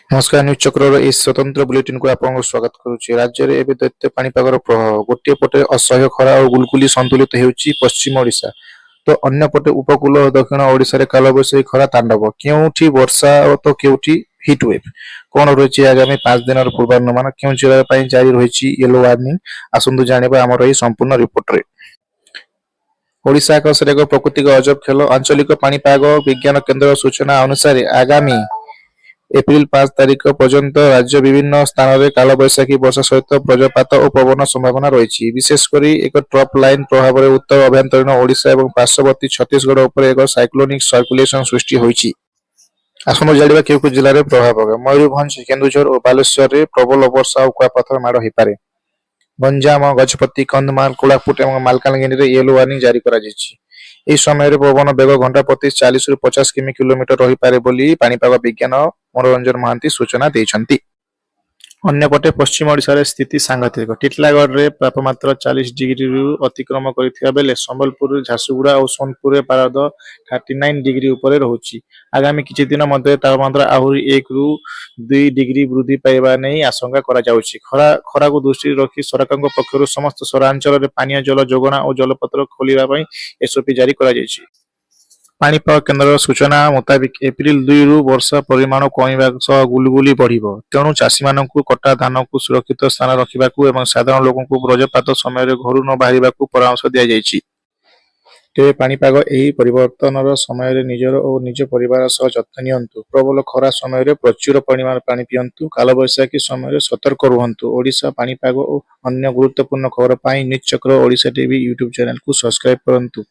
ନମସ୍କାର, ନ୍ୟୁଜ୍ ଚକ୍ରର ଏହି ସ୍ୱତନ୍ତ୍ର ବୁଲେଟିନକୁ ଆପଣଙ୍କୁ ସ୍ୱାଗତ କରୁଛି। ରାଜ୍ୟରେ ଏବେ ଦୈତ୍ୟ ପାଣିପାଗର ପ୍ରଭାବ। ଗୋଟିଏ ପଟେ ଅସହ୍ୟ ଖରା ଓ ଗୁଳୁଗୁଳି ସନ୍ତୁଳିତ ହେଉଛି ପଶ୍ଚିମ ଓଡ଼ିଶା ତ ଅନ୍ୟପଟେ ଉପକୂଳ ଓ ଦକ୍ଷିଣ ଓଡ଼ିଶାରେ କାଳବୈଶାଖୀ ଖରା ତାଣ୍ଡବ। କେଉଁଠି ବର୍ଷା ତ କେଉଁଠି ହିଟ୍ ୱେଭ୍। କଣ ରହିଛି ଆଗାମୀ 5 ଦିନର ପୂର୍ବାନୁମାନ? କେଉଁ ଜିଲ୍ଲା ପାଇଁ ଜାରି ରହିଛି ୟେଲୋ ୱାର୍ଣ୍ଣିଂ? ଆସନ୍ତୁ ଜାଣିବା ଆମର ଏହି ସମ୍ପୂର୍ଣ୍ଣ ରିପୋର୍ଟରେ। ଓଡ଼ିଶା ଆକାଶରେ ଏକ ପ୍ରାକୃତିକ ଅଜବ ଖେଳ। ଆଞ୍ଚଳିକ ପାଣିପାଗ ବିଜ୍ଞାନ କେନ୍ଦ୍ରର ସୂଚନା ଅନୁସାରେ ଆଗାମୀ ଏପ୍ରିଲ 5 ତାରିଖ ପର୍ଯ୍ୟନ୍ତ ରାଜ୍ୟ ବିଭିନ୍ନ ସ୍ଥାନରେ କାଳବୈଶାଖୀ ବର୍ଷା ସହିତ ବଜ୍ରପାତ ଓ ପବନ ସମ୍ଭାବନା ରହିଛି। ବିଶେଷ କରି ଏକ ଟ୍ରପ୍ ଲାଇନ୍ ପ୍ରଭାବରେ ଉତ୍ତର ଆଭ୍ୟନ୍ତରୀଣ ଓଡ଼ିଶା ଏବଂ ପାର୍ଶ୍ୱବର୍ତ୍ତୀ ଛତିଶଗଡ଼ ଉପରେ ଏକ ସାଇକ୍ଲୋନିକ ସର୍କୁଲେସନ ସୃଷ୍ଟି ହୋଇଛି। ଆସନ୍ତୁ ଜାଣିବା କେଉଁ କେଉଁ ଜିଲ୍ଲାରେ ପ୍ରଭାବ ପକାଇବ। ମୟୂରଭଞ୍ଜ, କେନ୍ଦୁଝର ଓ ବାଲେଶ୍ୱରରେ ପ୍ରବଳ ବର୍ଷା ଓ କୁଆପଥର ମାଡ଼ ହୋଇପାରେ। ଗଞ୍ଜାମ, ଗଜପତି, କନ୍ଧମାଳ, କୋରାପୁଟ ଏବଂ ମାଲକାନଗିରିରେ ୟେଲୋ ୱାର୍ଣ୍ଣିଂ ଜାରି କରାଯାଇଛି। ଏହି ସମୟରେ ପବନ ବେଗ ଘଣ୍ଟା ପ୍ରତି 40ରୁ 50 କିଲୋମିଟର ରହିପାରେ ବୋଲି ପାଣିପାଗ ବିଜ୍ଞାନ ମନୋରଞ୍ଜନ ମହାନ୍ତି ସୂଚନା ଦେଇଛନ୍ତି। ଅନ୍ୟପଟେ ପଶ୍ଚିମ ଓଡ଼ିଶାରେ ସ୍ଥିତି ସାଂଘାତିକ। ଟିଟିଲାଗଡ଼ରେ ତାପମାତ୍ରା 40 ଡିଗ୍ରୀରୁ ଅତିକ୍ରମ କରିଥିବା ବେଳେ ସମ୍ବଲପୁର, ଝାରସୁଗୁଡ଼ା ଓ ସୋନପୁରରେ ପାରଦ 39 ଡିଗ୍ରୀ ଉପରେ ରହୁଛି। ଆଗାମୀ କିଛି ଦିନ ମଧ୍ୟରେ ତାପମାତ୍ରା ଆହୁରି 1ରୁ 2 ଡିଗ୍ରୀ ବୃଦ୍ଧି ପାଇବା ନେଇ ଆଶଙ୍କା କରାଯାଉଛି। ଖରାକୁ ଦୃଷ୍ଟିରେ ରଖି ସରକାରଙ୍କ ପକ୍ଷରୁ ସମସ୍ତ ସହରାଞ୍ଚଳରେ ପାନୀୟ ଜଳ ଯୋଗାଣ ଓ ଜଳପତ୍ର ଖୋଲିବା ପାଇଁ ଏସଓପି ଜାରି କରାଯାଇଛି। ପାଣିପାଗ କେନ୍ଦ୍ରର ସୂଚନା ମୁତାବିକ ଏପ୍ରିଲ 2ରୁ ବର୍ଷା ପରିମାଣ କମିବା ସହ ଗୁଳୁଗୁଳି ବଢ଼ିବ। ତେଣୁ ଚାଷୀମାନଙ୍କୁ କଟା ଧାନକୁ ସୁରକ୍ଷିତ ସ୍ଥାନରେ ରଖିବାକୁ ଏବଂ ସାଧାରଣ ଲୋକଙ୍କୁ ବଜ୍ରପାତ ସମୟରେ ଘରୁ ନ ବାହାରିବାକୁ ପରାମର୍ଶ ଦିଆଯାଇଛି। ତେବେ ପାଣିପାଗ ଏହି ପରିବର୍ତ୍ତନର ସମୟରେ ନିଜର ଓ ନିଜ ପରିବାର ସହ ଯତ୍ନ ନିଅନ୍ତୁ। ପ୍ରବଳ ଖରା ସମୟରେ ପ୍ରଚୁର ପରିମାଣରେ ପାଣି ପିଅନ୍ତୁ। କାଳବୈଶାଖୀ ସମୟରେ ସତର୍କ ରୁହନ୍ତୁ। ଓଡ଼ିଶା ପାଣିପାଗ ଓ ଅନ୍ୟ ଗୁରୁତ୍ୱପୂର୍ଣ୍ଣ ଖବର ପାଇଁ ନ୍ୟୁଜ୍ ଚକ୍ର ଓଡ଼ିଶା ଟିଭି ୟୁଟ୍ୟୁବ ଚ୍ୟାନେଲକୁ ସବସ୍କ୍ରାଇବ କରନ୍ତୁ।